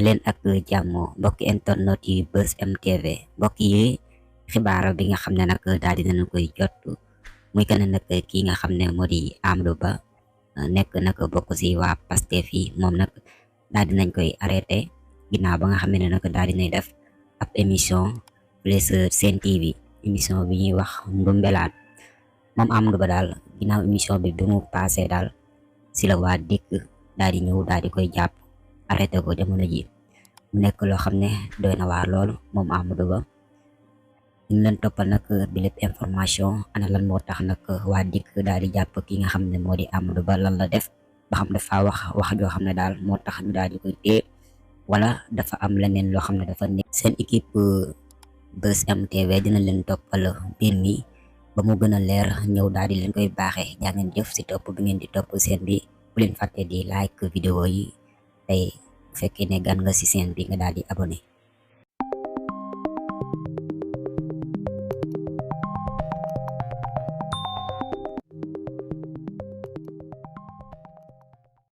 daleen ak jàmm mbokki internet yi Buzz M TV mbokk yi xibaar bi nga xam ne nag daal di nañu koy jot muy que ne nag kii nga xam ne moo di Amadou Ba nekk nag bokk si waa Pastef yi moom nag daal di nañ koy arrêté ginnaaw ba nga xam ne nag daal di nay def ab émission plus Sen TV émission bi ñuy wax Ndoumbelane moom Amadou Ba daal ginnaaw émission bi mu passé daal si la waa dikk daal di ñëw daal di koy jàpp arrêté ko jamono ji mu nekk loo xam ne doy na waar loolu moom Amadou Ba ñu leen toppal nag bi lépp information ana lan moo tax nag waa dikk daal di jàpp ki nga xam ne moo di Amadou Ba lan la def ba xam dafa wax joo xam ne daal moo tax ñu daal di koy téye wala dafa am leneen loo xam ne dafa nekk seen équipe Buzz M TV dina leen toppal mbir mi ba mu gën a leer ñëw daal di leen koy baaxee jaa ngeen jëf si topp bi ngeen di topp seen bi bu leen fàtte di like vidéo yi tey bu fekkee ne gan nga si seen bi nga daal di abonné